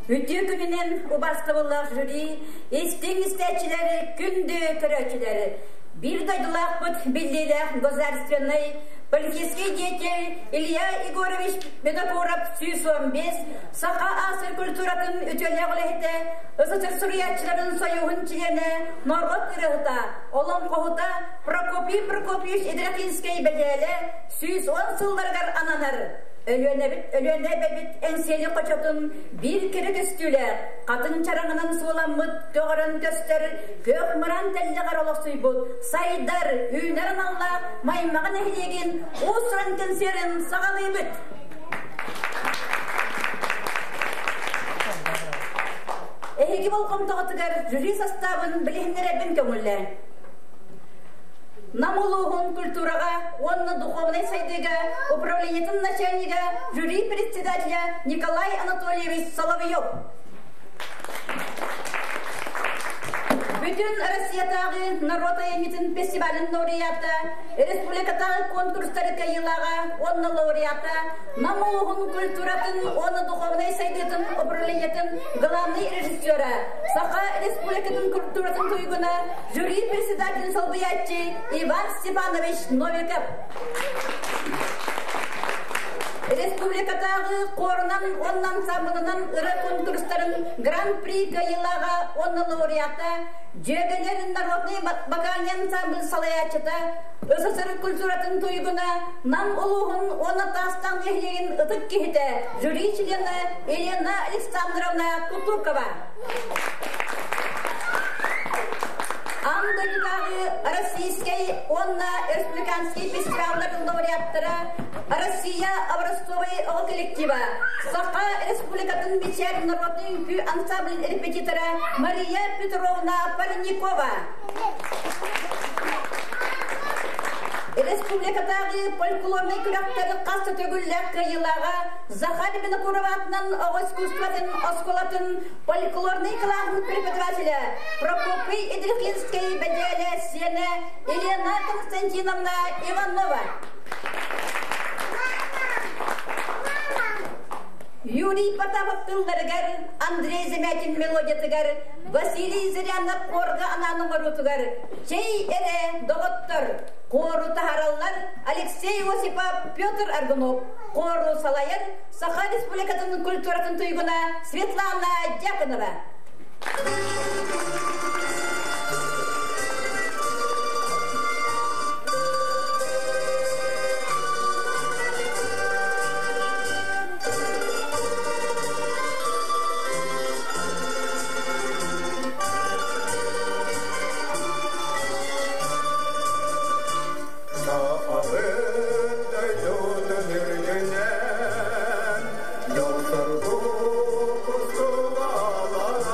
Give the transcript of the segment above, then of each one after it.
Үтүө күнүнэн убаастабыллаах жюри, истиҥ истээччилэри, күндү көрөөччүлэри! Биир дойдулаахпыт биллиилээх государственнай политический деятель Илья Егорович Винокуров 115 саха аасыр культуратын үтүөлээх үлэһитэ, СССР суруйааччыларын союһун чилиэнэ, норуот ырыаһыта, олоҥхоһута Прокопий Прокопьевич Идрахинскэй бэдээлэ 110 сылларыгар ананар. Өлүөнэбит Өлүөнэ эбэбит Эҥсиэли хочотун биир кэрэ көстүүлээх, хатын чараҥынан суоламмыт көҕөрөн көстөр күөх мыраан тэллэҕэр олохсуйбут сайдар, үүнэр аналлаах Маймаҕа нэһилиэгин уус-уран кэнсиэрин саҕалыыбыт. Эһиги болҕомтоҕутугар жюри састаабын билиһиннэрэбин көҥүллээҥ. Нам улууһун культураҕа уонна духовнай сайдыыга управлениетын начальнига, жюри председателя Николай Анатольевич Соловьев. Бүтүн Россиятааҕы норуот айымньытын фестивалын лауреата, республикатааҕы конкурстары кыайыылааҕа уонна лауреата, Нам улууһун культуратын уонна духовнай сайдыытын управлениетын главный режиссера, Саха Республикатын культуратын туйгуна, жюри председателин солбуйааччы Иван Степанович Новиков. Республикатааҕы хорунан уонна ансамблынан ырыа конкурстарын Гран-при кыайыылааҕа уонна лауреата, Дьүөгэлэр народный вокальный ансамбль салайааччыта, СССР культуратын туйгуна, Нам улууһун уонна Таастаах нэһилиэгин ытык киһитэ, жюри чилиэнэ Елена Александровна Кутукова. Аан дойдутааҕы Российскай уонна республиканский фестиваллар лауреаттара, Россия образцовай оҕо коллектива, Саха Республикатын Бичэр народный үҥкүү ансамблын репетитора Мария Петровна Парникова. Республикатааҕы фольклорнай күрэхтэр хас да төгүллээх кыайыылааҕа Захар Винокуров аатынан оҕо искусствотын оскуолатын фольклорнай кылааһын преподавателэ Прокопий Идрихлинскэй бэдээлэ сиэнэ Елена Константиновна Иванова. Юрий Потапов тылларыгар, Андрей Замятин мелодиятыгар, Василий Зырянов хорга анаан оҥоруутугар «Чэй эрэ, доҕоттор!» Хору таһараллар Алексей Осипов, Петр Аргунов. Хору салайар Саха Республикатын культуратын туйгуна Светлана Дьяконова. Дьол-соргу кустук аланар.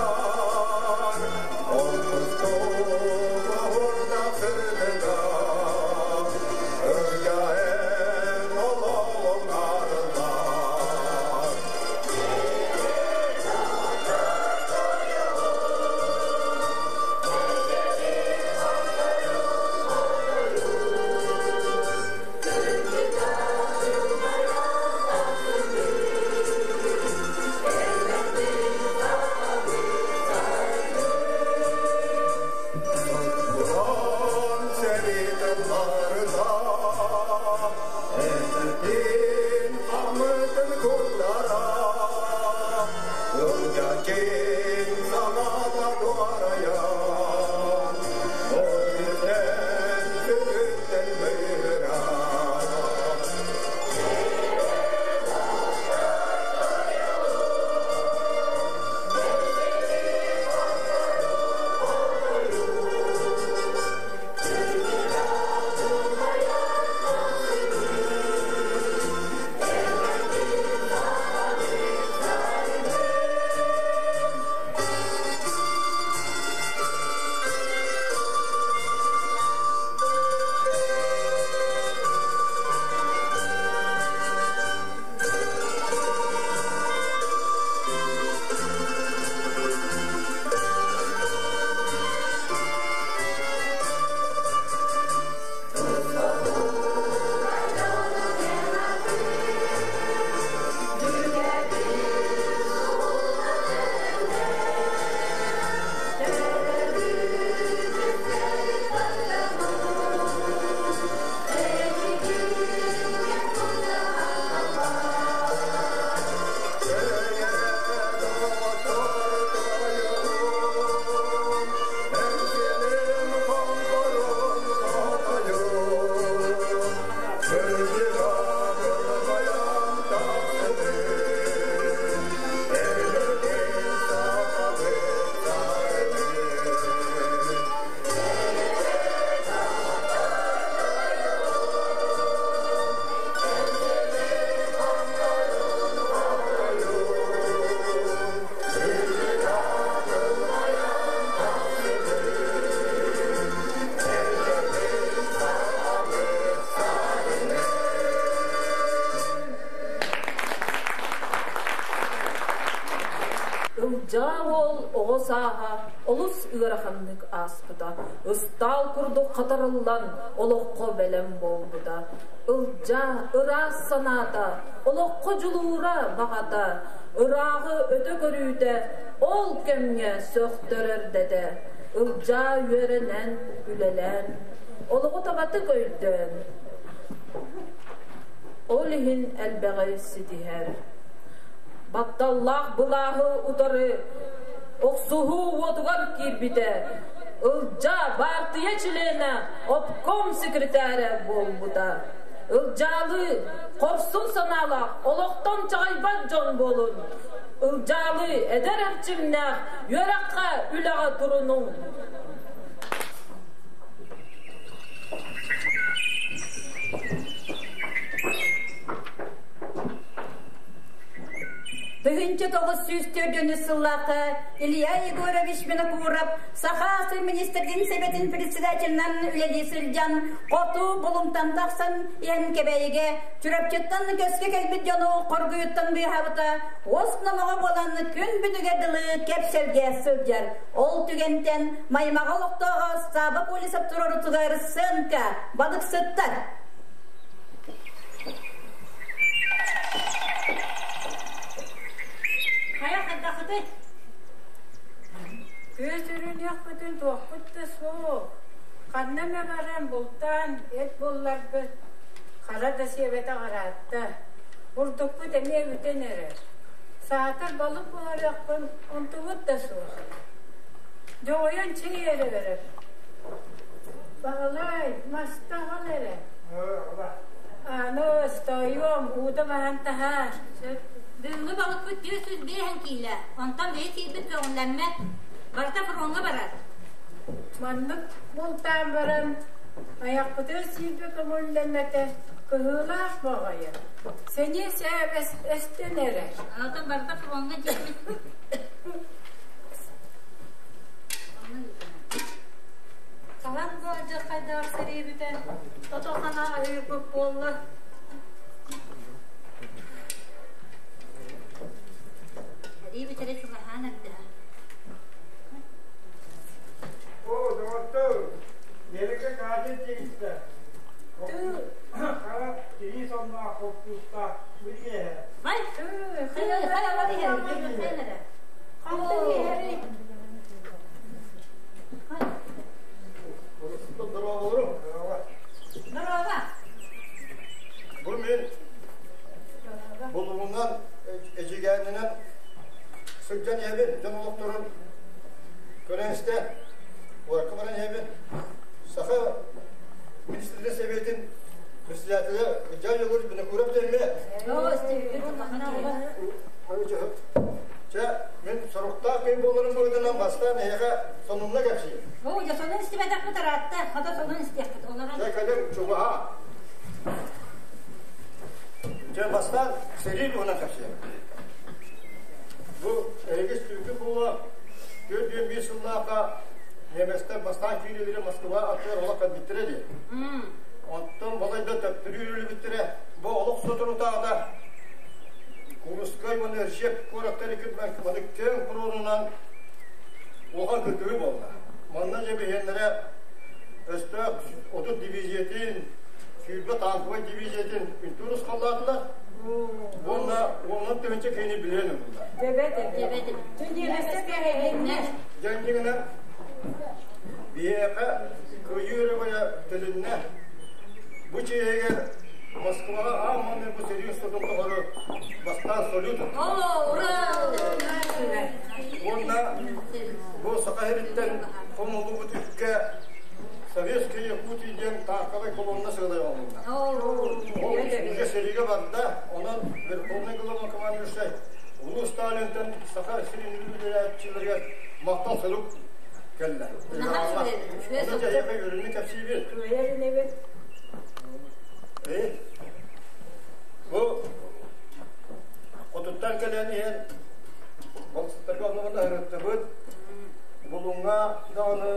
Ылдьаа уол оҕо сааһа олус ыараханнык ааспыта, ыстаал курдук хатарыллан олоххо бэлэм буолбута. Ылдьаа ыраас санаата, олоххо дьулуура баҕата, ырааҕы өтө көрүүтэ ол кэмҥэ сөхтөрөр дэтэ. Ылдьаа үөрэнэн, үлэлээн, олоҕу табатык өйдөөн, ол иһин элбэҕи ситиһэр. Батталлаах былааһы утары охсуһуу уотугар киирбитэ. Ылдьаа баартыйа чилиэнэ, обком секретарэ буолбута. Ылдьаалыы хорсун санаалаах, олохтон чаҕыйбат дьон буолун. Ылдьаалыы эдэр эрчимнээх, үөрэххэ, үлэҕэ турунуҥ. 1904 сыллаахха Илья Егорович Винокуров Саха АССР министрдин Сэбэтин председателинэн үлэлии сылдьан хоту булумтан тахсан иһэн Кэбээйигэ Чурапчыттан көскө кэлбит дьону хоргуйуттан быыһаабыта уос номоҕо буолан күн бүтүгэ дылы кэпсэлгэ сылдьар. Ол түгэнтэн Маймаҕа олохтооҕо Сааба Колесов турарытыгар сценка балыксыттар. Хайа хайдахыты? Күөс үрүнүөхпүтүн туохпут да суох. Ханна эмэ баран бултаан эт булларбыт хара да сиэбэтэх ыраатта. Бурдукпут эмиэ бүтэн эрэр. Саатар балык буһарыахпын онтубут да суох. Дьоҕойон чэй эрэ өрөр. Баһылай, маста аҕал эрэ. Аны стоойуом, уута баһан таһаар. Сөп. Бүгүҥҥү балыкпыт 405 киилэ. Онтон бэйэ киирбит көҕүллэммэт. Барыта фроҥҥа барар. Маннык бултаан баран айахпытыгар сииргэ көҥүллэммэтэ кыһыылаах баҕайы. Сэниэ сээп эстэн эрэр. Онтон барыта фроҥҥа диэбит. Хаһан бу алдьархайдаах сэрии бүтэн, тото-хана аһыырбыт буолла. Сэрии бүтэрэ чугаһаан эрдэҕэ. О, доҕоттор, Мереке Катя тигистэ. Хара тирии сонноох хоппуустаах билиэһэ. Бай! Хайалар иһэр, хайалар. Хантан иһэрий? Здорово. Здорово. Бу мин булугунан, эдьигээнинэн сылдьан иһэбин, дьон олохторун көрөн истэ, куоракка баран иһэбин. Саха министрлер Советин председателя Илья Егорович Винокуров диэммэ. Чэ, мин соруктаах киһи буоларым быһыытынан бастаан эһиэхэ сонунна кэпсиим. Оо, дьэ сонун истибэтэхпит ыраатта, хата сонун истиэхпит. Олорон. Чэ, кэлин чугаһа. Дьэ, бастаан сэрии туһунан кэпсиэм. Бу эһиги сүүрбүт буола 41 сыллаахха немецтэр бастаан киириилэри Москва аттыгар олох кэлбиттэрэ дии. Онтон балайда төптөрүү үлүбүттэрэ. Бу олох соторутааҕыта Курскай уонна Ржев куораттары кытта киэҥ фронунан улахан кыргыһыы буолла. Манна дьэ биһиэннэрэ өстөөх 30 дивизиятын, 20 танковай дивизиятын үнтү урусхаллаатылар. Уонна уонунан тыһыынча киһини билиэн ыллылар. Дебет эбит. Түндиэмэстэ кэһэһиннэ. Дьэҥдьиҥинэн биһиэхэ кыайыы өрөгөйө тилиннэ. Бу чиэһигэр Москваҕа аан маҥнай бу сэрии устатын тухары бастаан салют Уонна бу Саха сириттэн хомуллубут үпкэ Советская Якутия диэн тааковай колонна сыалай оҥоһулунна. Ол уже сэриигэ барда, онон Верховный главнокомандующай Улуу Сталинтан Саха сирин үлэлээччилэригэр махтал сурук кэллэ. Оны дьэһиэхэ үөрүүнү кэпсиибит. Бу хотуттан кэлэн иһэн балыксыттарга оннугун ыһырыттыбыт. Булуҥҥа даҕаны,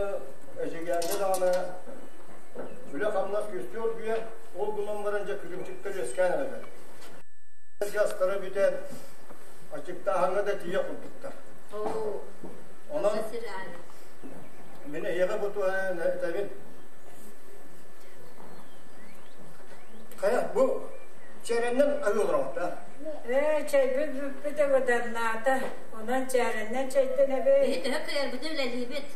Эдьигээҥҥэ даҕаны үлэ-хамнас күстүү оргуйар, ол гынан баран дьэ кырыымчыктар үөскээн эрэллэр. Астара бүтэн, аччыктааһыҥҥа да тиийэ курдуктар. Онон мин эйиэхэ бу туһаайан этэбин. Хайа, бу чээрэннэн аһыы олороҕут да? Ээ, чэйбит бүппүтэ быданнаата. Онон чээрэннэн чэйдэнэбит. Биһи төһө кыайарбытын үлэлиибит.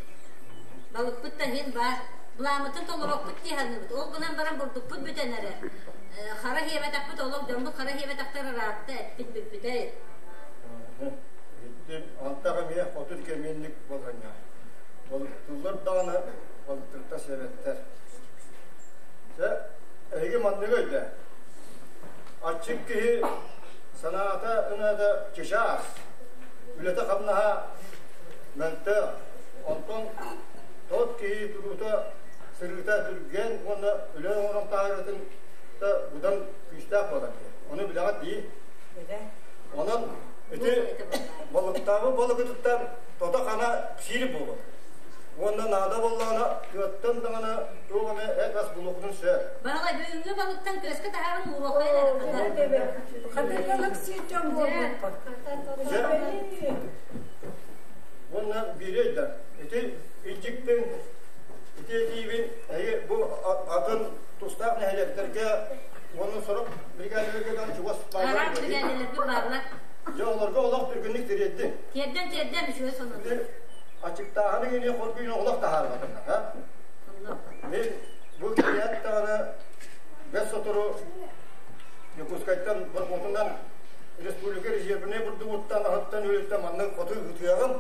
Балыкпыт да иһин баар. Былааммытын толоруохпут дии саныыбыт. Ол гынан баран бурдукпут бүтэн эрэр. Хара сиэбэтэхпит олох дьоммут хара сиэбэтэхтэр ыраатта, эппит бүппүтэ. Иһиттим. Антах эмиэ хоту кэмиэнник балаһынньа. Балыктыыллар даҕаны балыктырта сиэбэттэр. Чэ, эһиги манныгы өйдөө. Аччык киһи санаата ынада чычаас, үлэтэ-хамнаһа мөлтөх, онтон тот киһи туруута сырыыта түргэн уонна үлэ оҥорон таһаарыытын да быдан күүстээх буолар диye. Ону билэҕит дии. Онон ити балыктаабы балыгытыттан тото-хана сиир буолуо. Уонна наада буоллаҕына тыаттан даҕаны туох эмэ эт ас булуоххутун сөп. Баҕа бүгүҥҥү балыктан күөскэ таһааран ууруохха эрэ. Хатыр балык сиир дьон буолбуппут. Уонна биири өйдөөн. Ити илдьиктин, ити этиибин эһиги бу атын тустаах нэһилиэктэргэ уонна сорох бригадаларга даҕаны чугас бааллар. Бригадаларга бааллар. Дьэ олорго олох түргэнник тириэрдин. Тиэрдэн тиэрдэн үчүгэй сонун. Ачыктааһыны гини хоргуйун олох таһаарбатыннар, ha? Мин бу кириэт даҕаны бэс сотору Якутскайтан борхуотунан республика резервнэй бурдугуттан аһыттан үөлүттэн маннык хоту ыытыаҕым.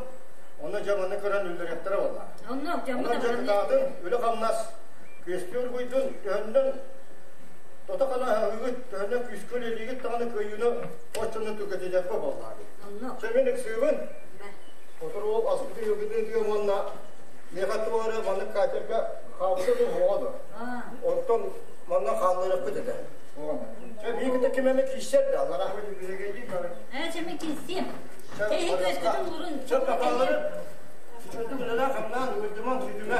Онно дьэ манны көрөн үллэриэхтэрэ буолла. Онно Онон дьэ кытаатын үлэ-хамнас күөстүү оргуйдун, төһөннөн тото хана аһыыгыт, төһөннөн күүскэ үлэлиигит даҕаны кыайыыны оччону түргэтитиэххэ буоллаа. Чэ мин ыксыыбын. Сотору ол аспыты ыгытыытыам уонна миэхэ туох эрэ маннык катерга хаалбыта дуу суоҕа дуо? Онтон манна хаалларыахпыт этэ. Чэ биир ким эмэ киирсэр да аллара. Ээ, чэ мин киирсиэм. Эһи күөскүтүн уурун. Чэ папалары үчүгэйдик үлэлээх хамнаан ыалдьымаҥ сүтүмэ.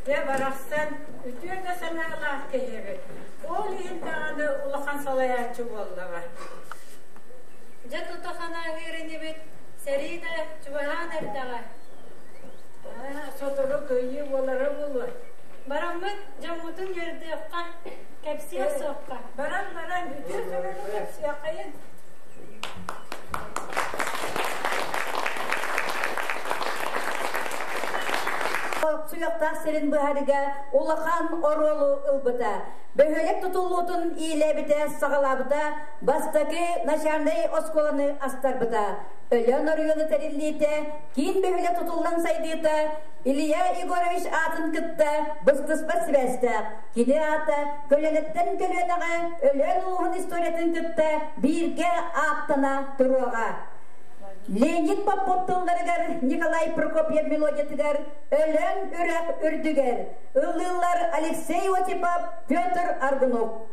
Дьэ барахсан үтүө да санаалаах киһи эбит. Ол иһин даҕаны улахан салайааччы буоллаҕа. Дьэ тутахана аһыыр инибит, сэрии да чугаһаан эрдэҕэ. Сотору кыайыы буолара буолуо. Бараммыт дьоммутун үөрдүөххэ, кэпсиэх суохха. Баран баран үтүө сонуну кэпсиэххэйин. Суйахтаах сирин быһарыга улахан оруолу ылбыта. Бөһүөлэк тутуллуутун иилээбитэ, саҕалаабыта, бастакы начальнай оскуоланы астарбыта. Өлөөн оройуона тэриллиитэ, киин бөһүөлэк тутуллан сайдыыта Илья Егорович аатын кытта быстыспат сибээстээх. Кини аата көлүөнэттэн көлүөнэҕэ Өлөөн улууһун историятын кытта бииргэ ааттана туруоҕа. Леонид Попов тылларыгар Николай Прокопьев мелодиятыгар Өлөөн үрэх үрдүгэр ыллыыллар Алексей Осипов, Петр Аргунов.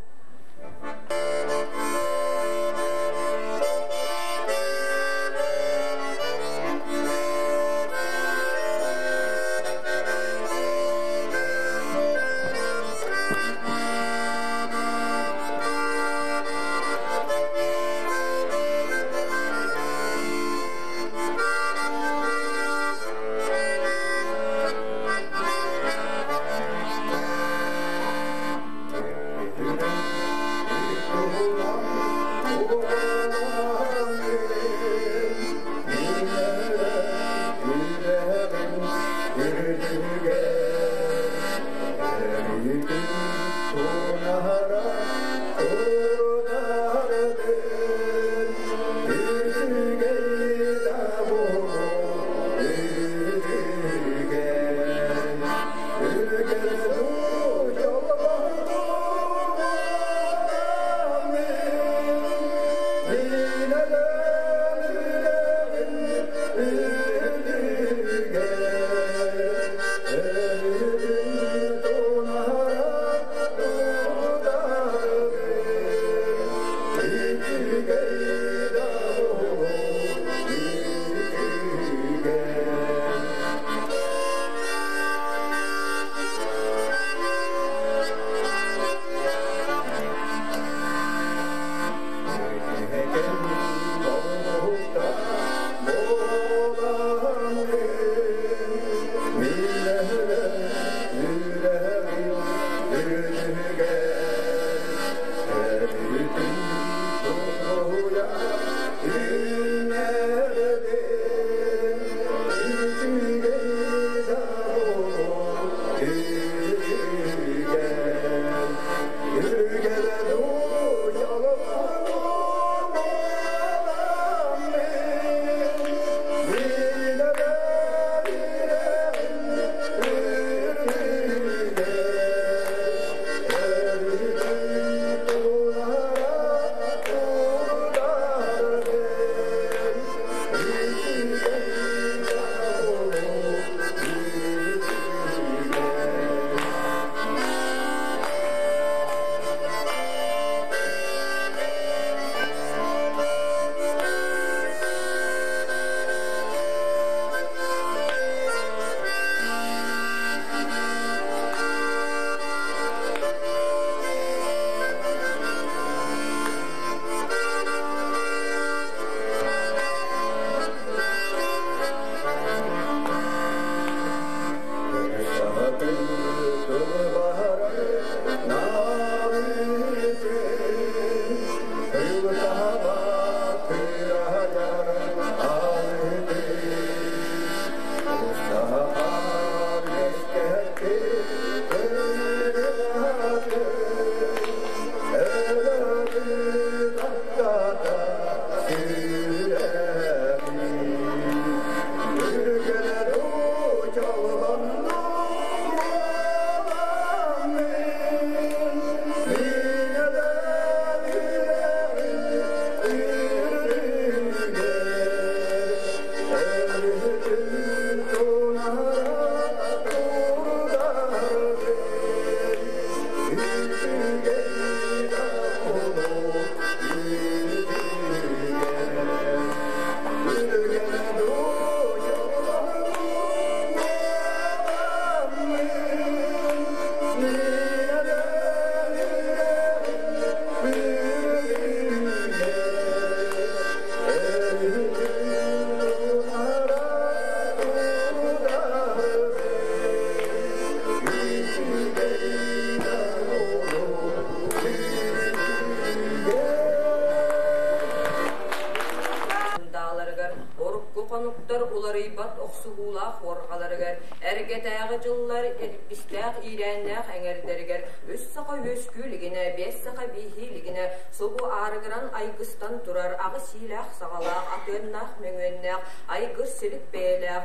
Дааларыгар урукку хонуктар уларыйбат охсуһуулаах уорҕаларыгар эргэтээҕи дьыллар илбистээх иирээннээх эҥэрдэригэр үс саха үөскүү илигинэ, биэс саха бииһии илигинэ субу аарыгыран айгыстан турар аҕыс иилээх саҕалаах, атыаннаах мөҥүөннээх, айгыр силик бэйэлээх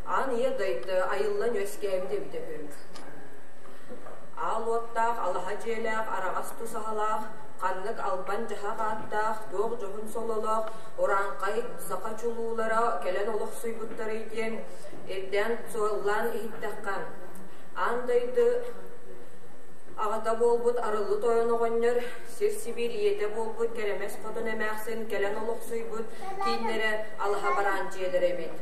аан ийэ дойду айыллан үөскээбит эбитэ үһү. Аал уоттаах, алаһа дьиэлээх, араҕас тусаһалаах, ханнык албан дьаһах ааттаах, туох дьоһун сололоох, урааҥхай саха чулуулара кэлэн олохсуйбуттарый диэн ирдээн суоллаан иһиттэххэ, аан дойду аҕата буолбут Арыллы Тойон оҕонньор, сир-сибиир ийэтэ буолбут Кэрэмэс Хотун эмээхсин кэлэн олохсуйбут кииннэрэ алаһа бараан дьиэлэрэ эбит.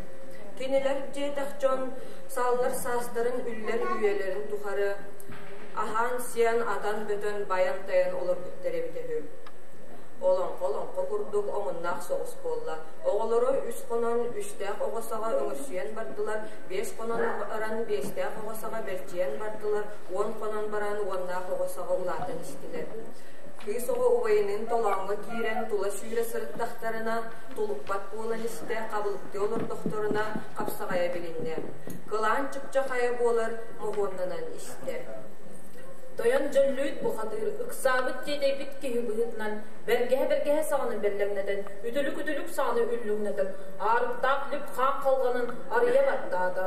Кинилэр дьиэтэх дьон сааллар саастарын үллэр үйэлэрин тухары аһаан-сиэн, атан-бөтөн, байан-тайан олорбуттар эбитэ үһү. Олоҥхо-олоҥхо курдук омуннаах соҕус буолла. Оҕолоро үс хонон үстээх оҕо саҕа өҥөрсүйэн бардылар, биэс хонон баран биэстээх оҕо саҕа бэрчийэн бардылар, уон хонон баран уоннаах оҕо саҕа улаатан истилэр. Кыыс оҕо убайыныын толооҥҥо киирэн тула сүүрэ сырыттахтарына, тулуппат буолан истэ, хабылыктыы олордохторуна хапсаҕайа билиннэ. Кылаан чыпчахайа буолар моһуоннанан истэ. Тойон Дьөллүүт бухатыыр ыксаабыт тиэтэйбит киһи быһыытынан бэргэһэ-бэргэһэ саҕаны бэллэҥнэтэн, үтүлүк-үтүлүк саҕаны үллүҥнэтэн, аарыктаах лүп-хаан халҕанын арыйа баттаата.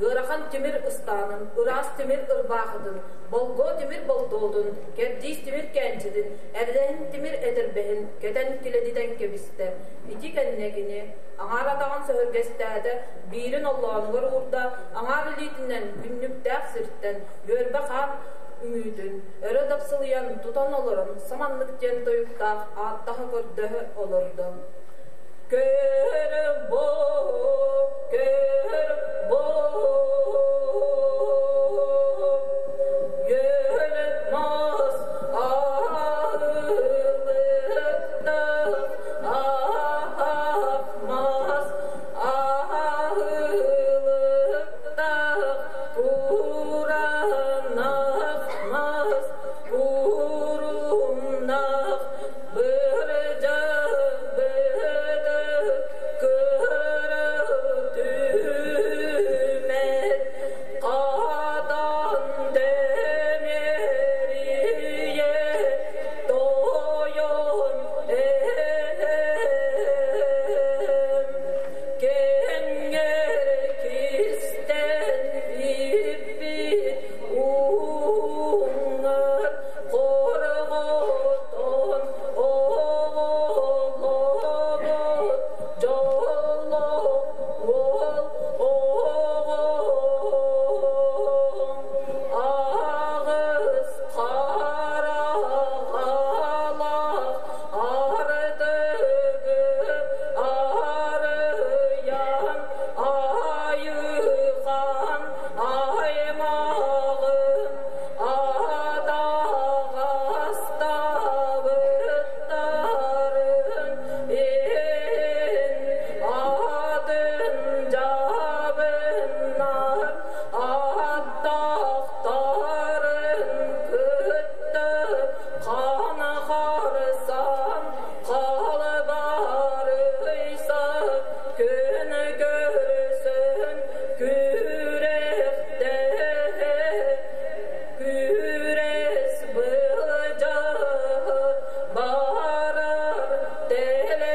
Ыарахан тимир ыстаанын, ыраас тимир ырбаахытын, болгуо тимир болтуотун, кэрдиис тимир кээнчитин, эрдэһин тимир этэрбэһин кэтэн килэдитэн кэбистэ. Ити кэннэ кини аҥаар атаҕын сөһүргэстээтэ, биирин оллоонугар уурда, аҥаар илиитинэн күннүктээх сиртэн үөрбэ хаан үҥүүтүн өрө дапсылыйан тутан олорон саманнык диэн тойуктаах ааттаһа көрдөһө олордо. Көр бу, көр бу, Йөрмос аһылыктах аһахмас аһылыктах куранах мас курумнах бырдьахтах.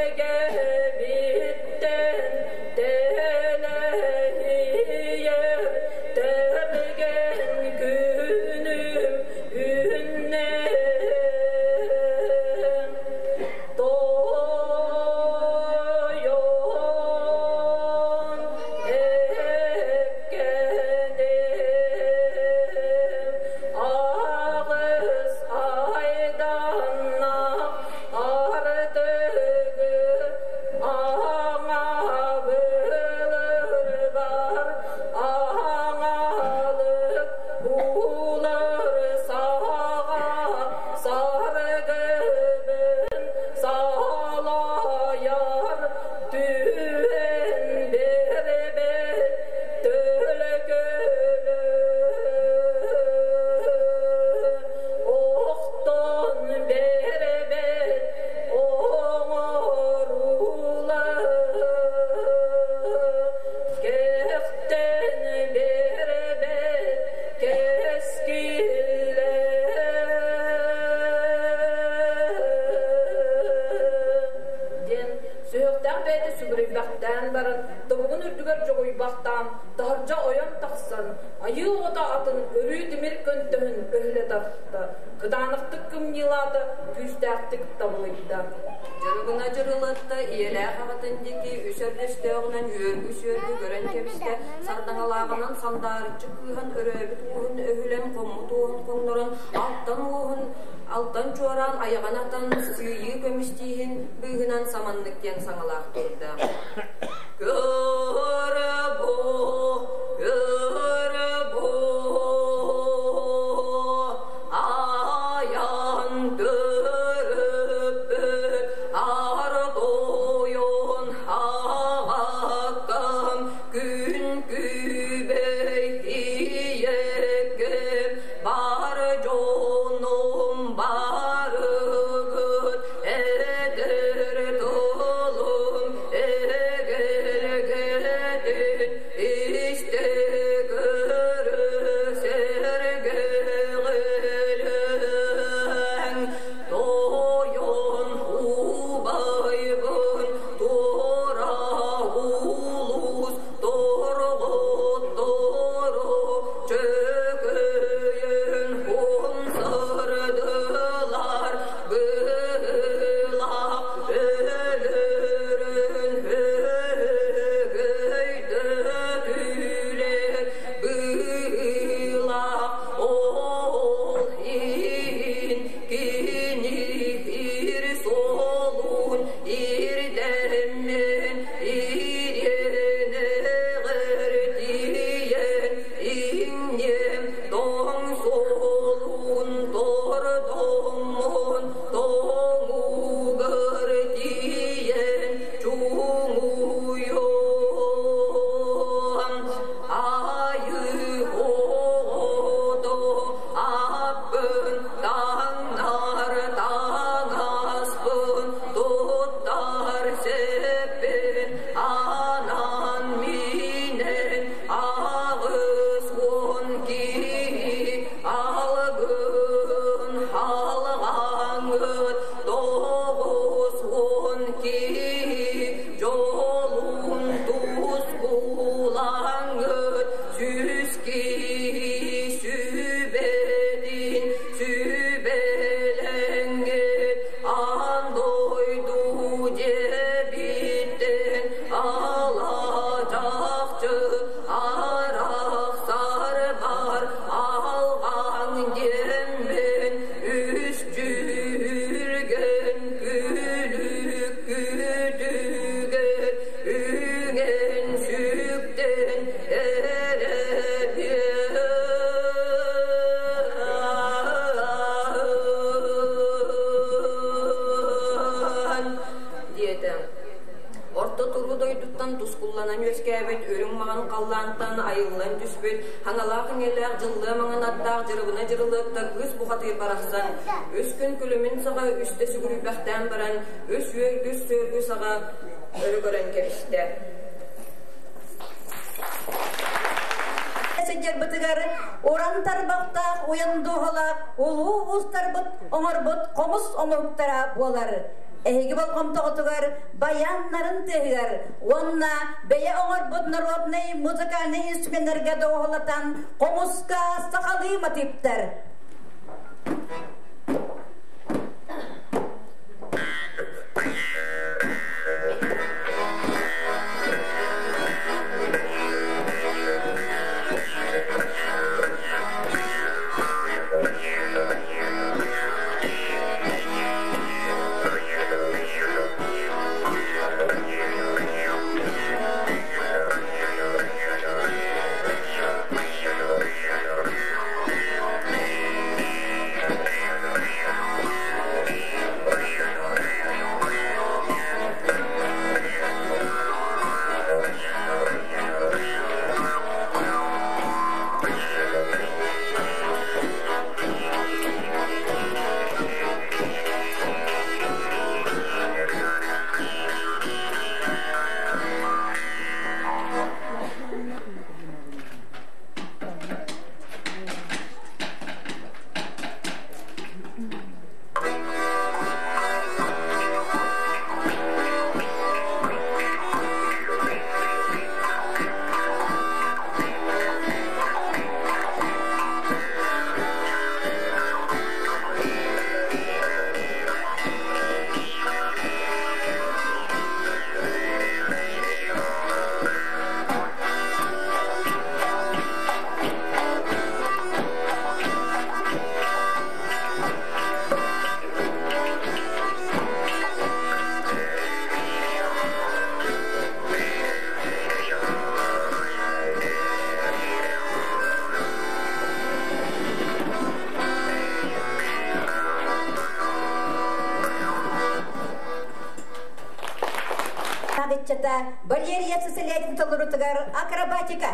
Түгэбиттэн тэлэһийэр тэбигэн күнүм үүннэ. Тойон эккэним аҕыс айданнаах артыгы аҥабылырбар аҥалык улар саҕа саргыбын салайар түһэн биэрбэт төлкөлө охтон биэрбэт оҥоруулар кэхтэн биэрбэт кэскиллэр диэн сүһүөхтээх бэйэтэ сүгүрүйбэхтээн баран тобугун үрдүгэр дьоҕуйбахтаан таһырдьа ойон тахсан айыы оҕото атын өрүү тимир көнтөһүн өһүлэ тарта, кытаанахтык кымньыылаата, күүстээхтик табылыйда. Дьырыбына дьырылатта, ийэлээх аҕатын диэки үс өрдөстөөҕүнэн үөргү-сүөргү көрөн кэбистэ, сардаҥалааҕынан сандаарыччы кыыһан өрөөбүт уоһун өһүлэн, хоммут уоһун хоҥнорон, алтан уоһун алтан чуораан айаҕын атан, сыыйыы көмүс тииһин быыһынан саманнык диэн саҥалаах турда. Көрө-бу, көрө-бу, айан төрөппүт ар тойон аҕаккам күн күбэй ийэккэм бар дьонум барыгыт эдэр тылым эгэлгэтин истэ көрө сэргэҕэлэҥ тойон убайбын туора улуус торҕоттору чөкөйөн хонсордулар быһыылаах өлөрүн өһөгөйдөтүлэр быһыылаах ол иһин кини ир суолун ирдэммин ириэнэҕэр тиийэн иҥниэм тоҥ суолун тордоммун тоҥугар тиийэн чуҥуйуом айыы оҕото аппын таҥнар таҥаспын туттар сэппин анаан минэн 80 киһи алгын халҕаҥыт 90 киһи дьолун тускулаҥыт 100 киһи сүбэтин сүбэлэҥҥит аан дойду диэбиттэн алаадьахчы арахсар бар алҕаҥ диэммин үс дьүргэн күлүк күтүгэр үҥэн сүктэн эрэбиэн диэтэ. Орто туруу дойдуттан тускулланан үөскээбит үрүҥ маҥан халлаантан айыллан түспүт хаҥалаах иҥэлээх дьыллыа маҥан аттаах дьырыбына дьырылыатта кыыс бухатыыр барахсан үс күн күлүмүн саҕа үстэ сүгүрүйбэхтээн баран үс үөргүс сүөргү саҕа өрө көрөн кэбистэ. Сылдьарбытыгар уран тарбахтаах уйан дууһалаах улуу уустарбыт оҥорбут хомус оҥоһуктара буолар. Эһиги болҕомтоҕутугар баяннарын тыаһыгар уонна бэйэ оҥорбут народнай музыкальнай инструменнарга доҕуһулатан хомуска сахалыы матыыптар. Валерия Сысолятин толорутугар акробатика.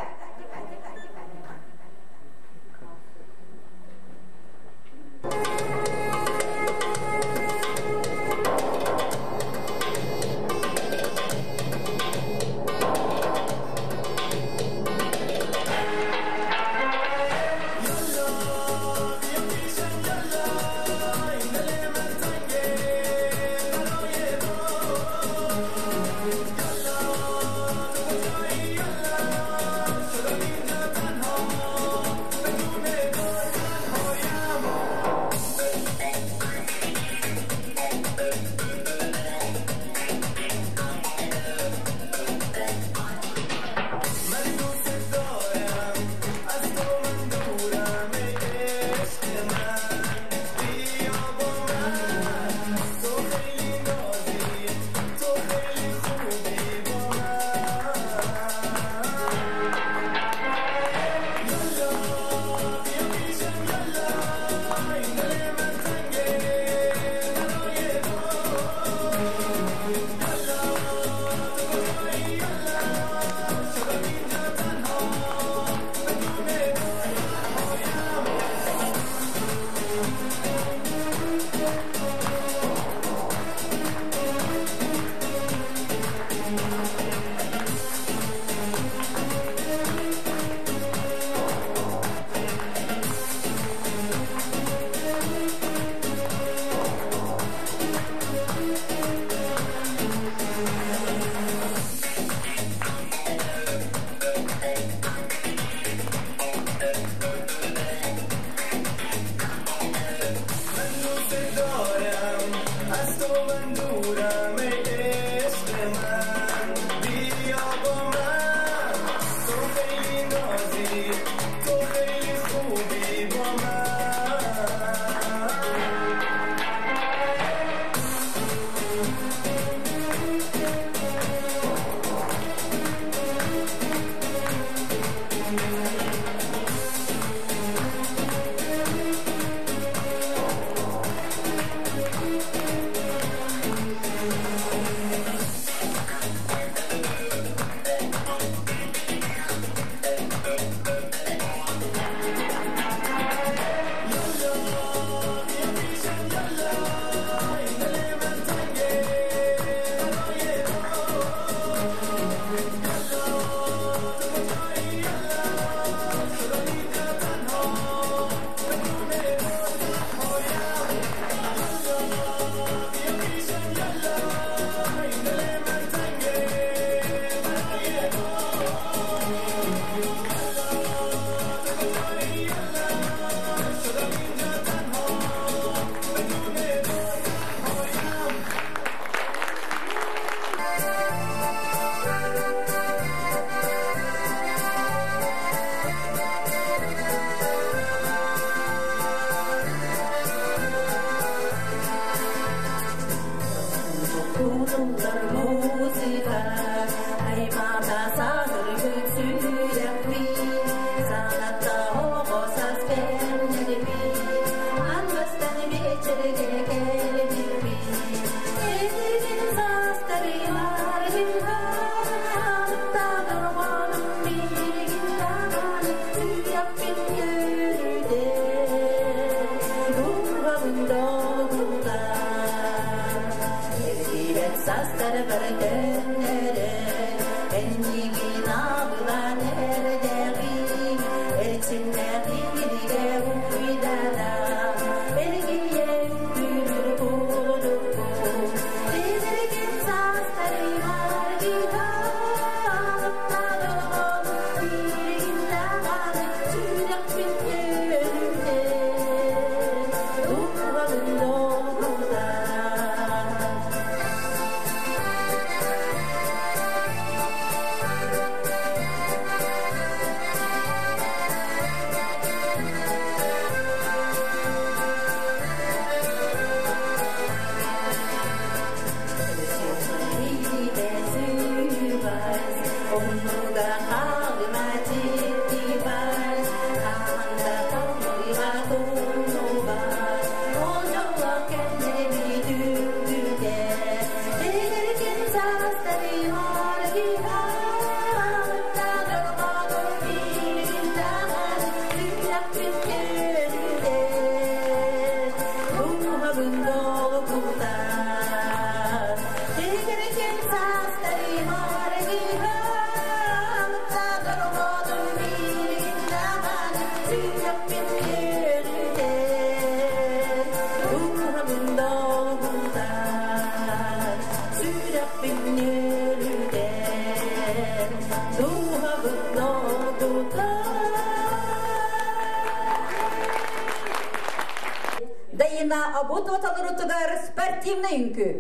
Дайына Абутова толорутугар спортивный үҥкүү.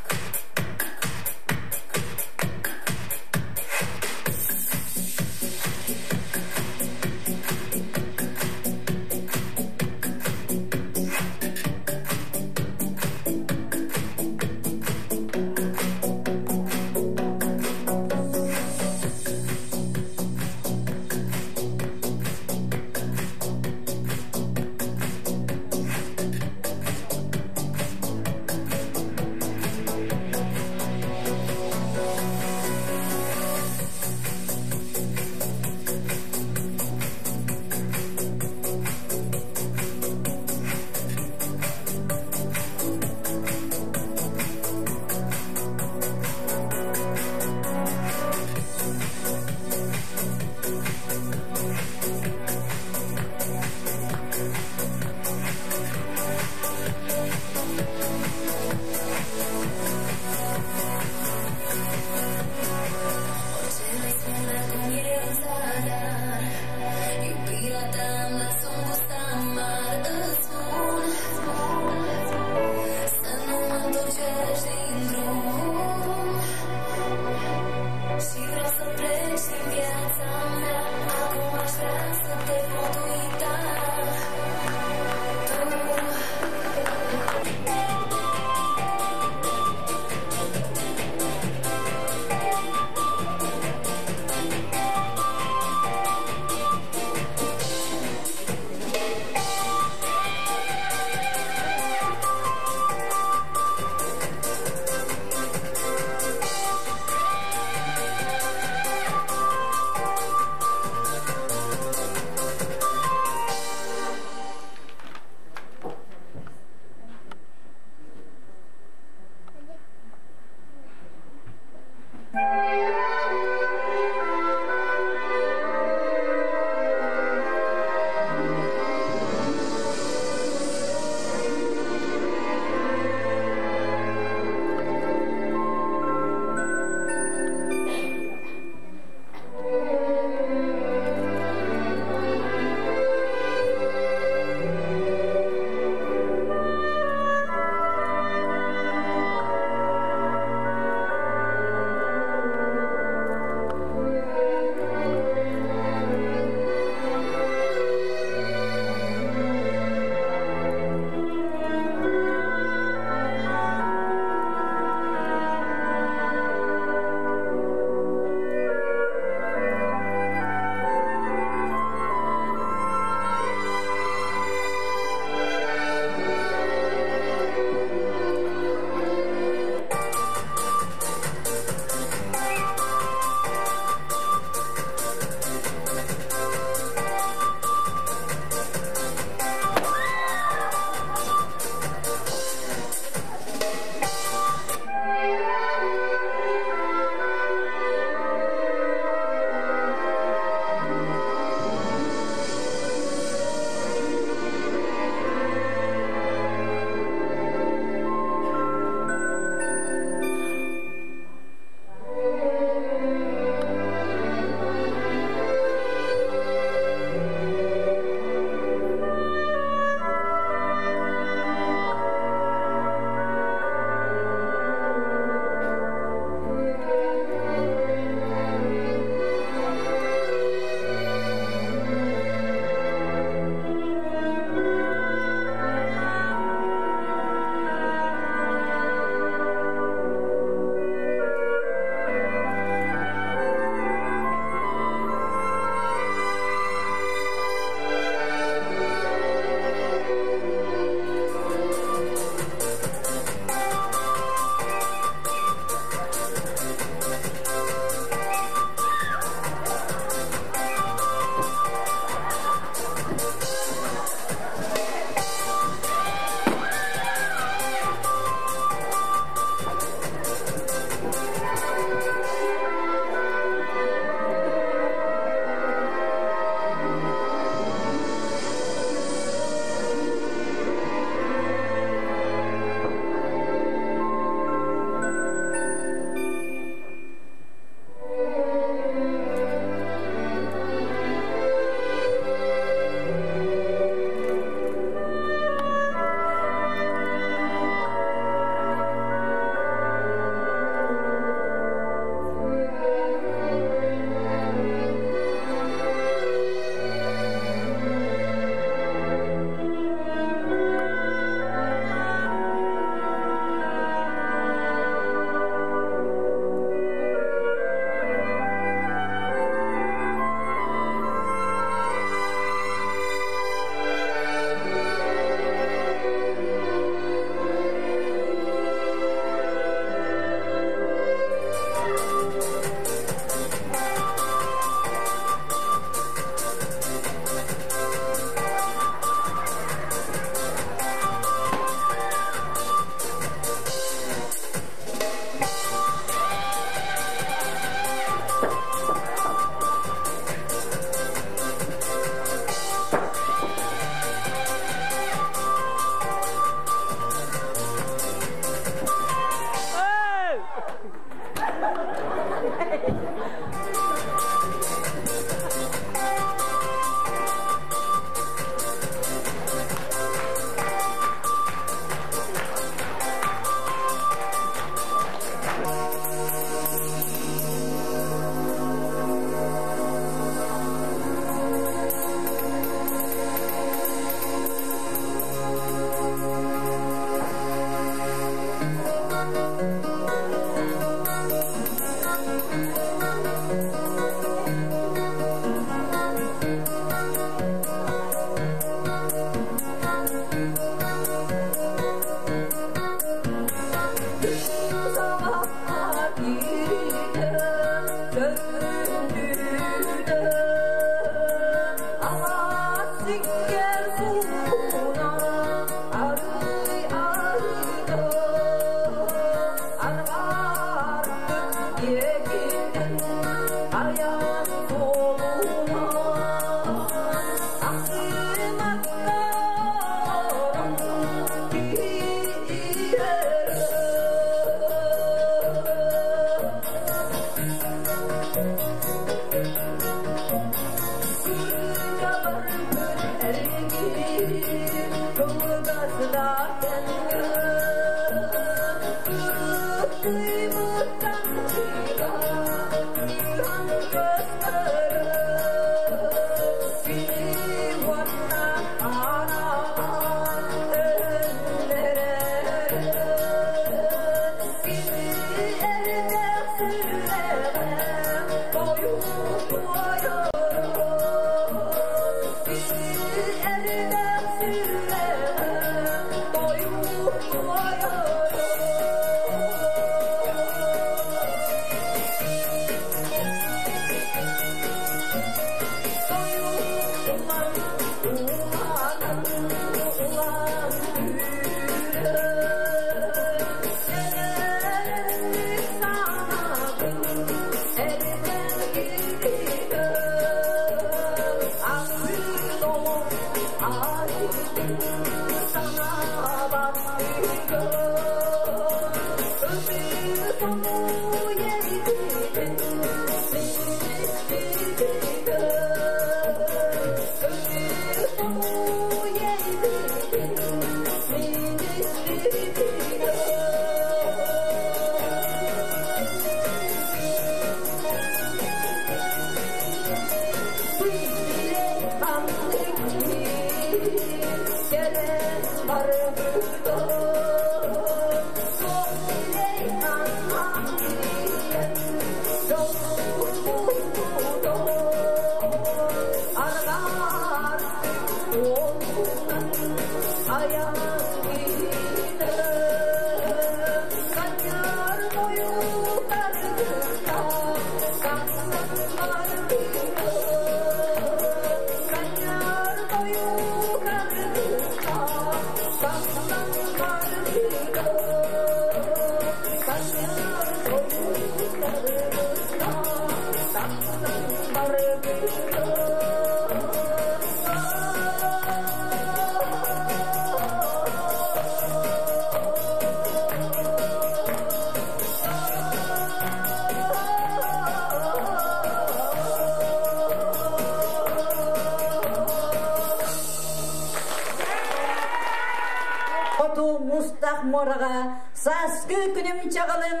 Сааскы күнүм чаҕылын,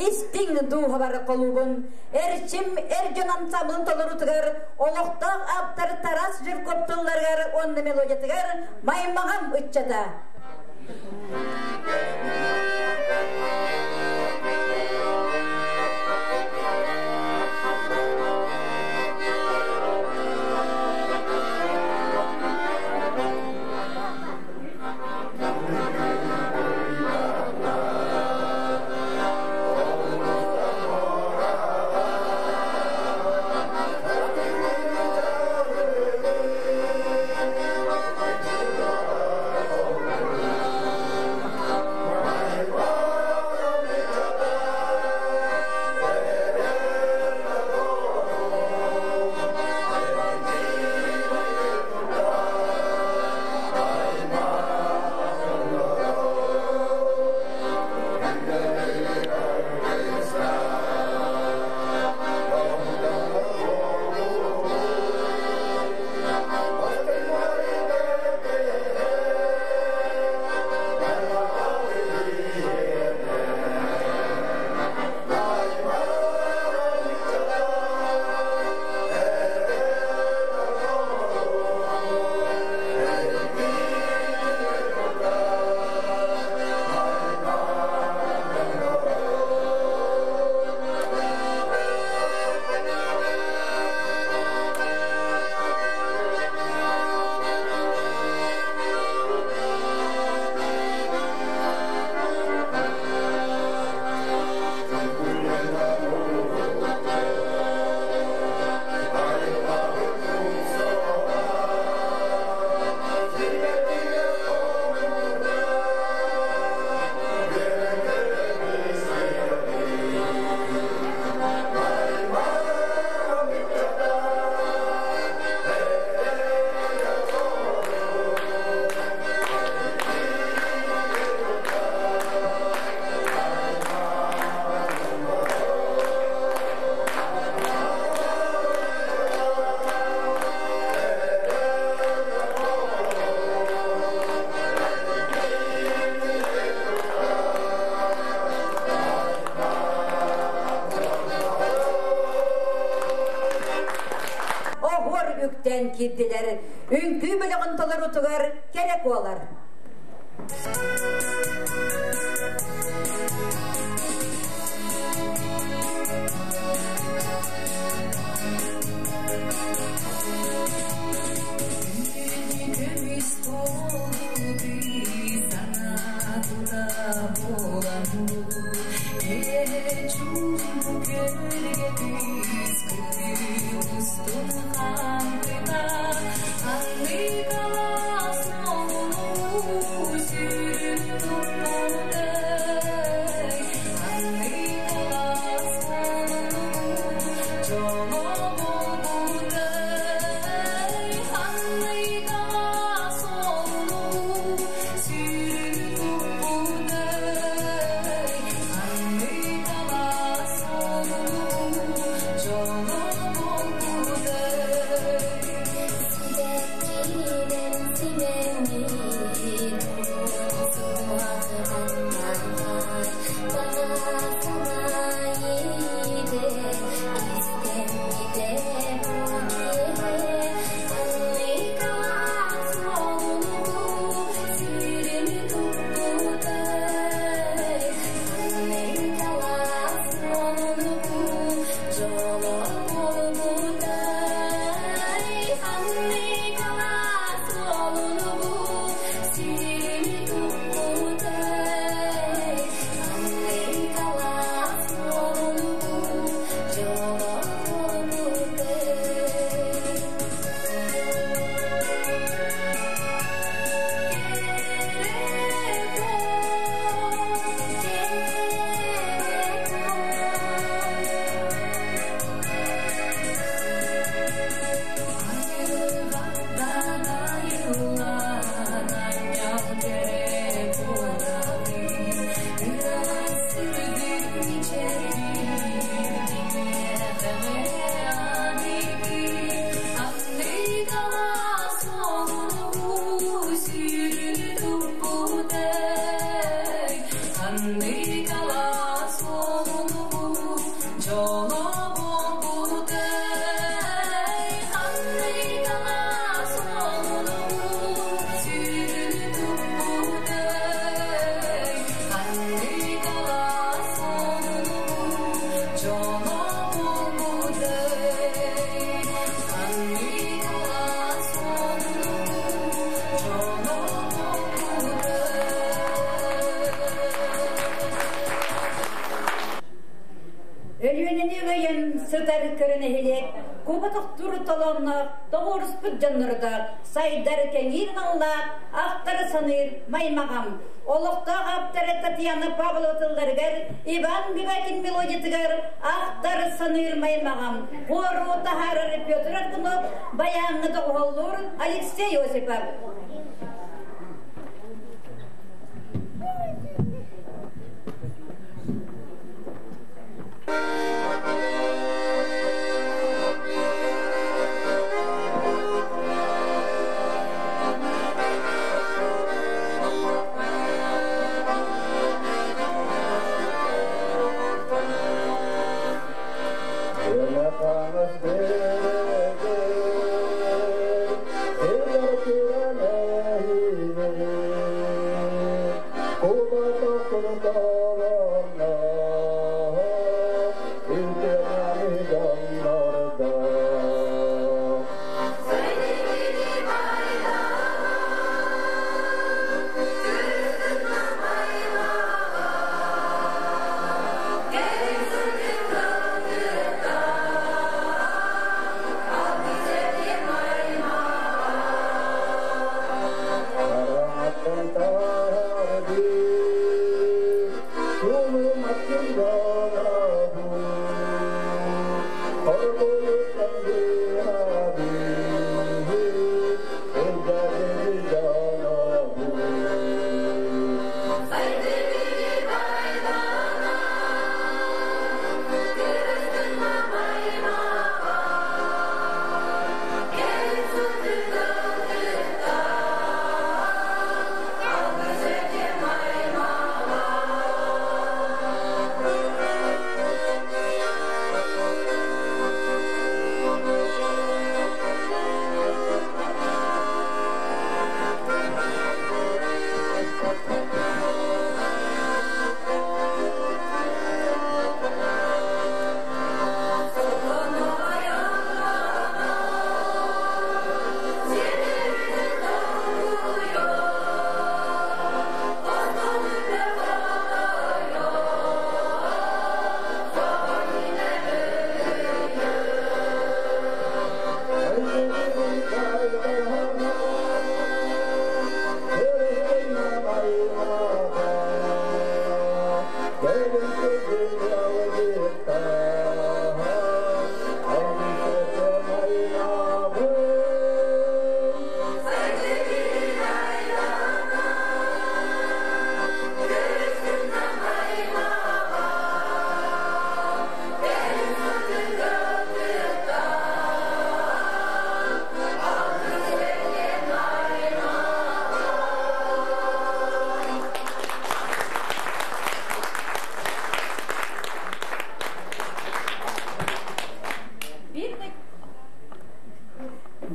истиҥ дууһабар холуубун, эрчим эр дьон ансамблын толоруутугар, олохтоох ааптар Тарас Жирков тылларыгар уонна мелодиятыгар Маймаҕам ыччата. үктэн киирдилэр. Үҥкүү бөлөҕүн толоруутугар кэрэ куолар. Өлүөнэни өйөн сытар көрө нэһилиэк куба тохтуур толоонноох тоҕуоруспут дьоннордоох сайдар кэҥиир наллаах ахтары саныыр маймаҕам олохтоох ааптара Татьяна Павлова тылларыгар Иван Бивакин мелодиятыгар ахтар саныыр маймаҕам хуору таһаарар Петр Аргунов баяҥҥа доҕуһуоллуур Алексей Осипов.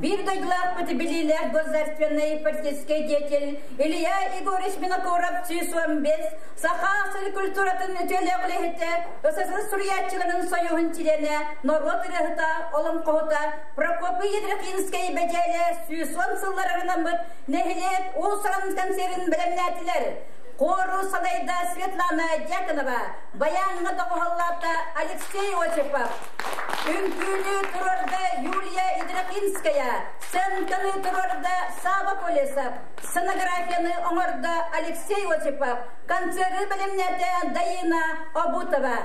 Биир дойдулаахпыт билиилээх государственный политический деятель Илья Егорович Винокуров 115 саха сир культуратын үтүөлээх үлэһитэ, СССР суруйааччыларын союһун чилиэнэ, норуот ырыаһыта, олоҥхоһута Прокопий Ядрихинскэй бэдьээлэ 110 сылларынан нэһилиэк уус-уран концерын бэлэмнээтилэр. Хору салайда Светлана Дьяконова, баяҥҥа доҕуһаллаата Алексей Осипов. Үҥкүүнү туруорда Юлия Идракинская, сценканы туруорда Сава Колесов, сценографияны оҥордо Алексей Осипов, концеры бэлэмнээтэ Даина Обутова.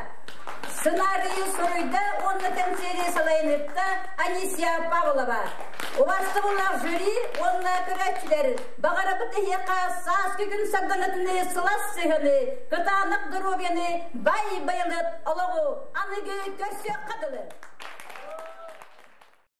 Сценарийы суруйда уонна кэнсиэри салайынытта Анисия Павлова. Убастабыллаах жюри уонна көрөөччүлэр баҕарабыт эһиэхэ сааскы күн сардаҥатыны сылаас сыһыаны, кытаанах доруобуйаны, бай байылыт олоҕу аныгы көрсүөххэ дылы.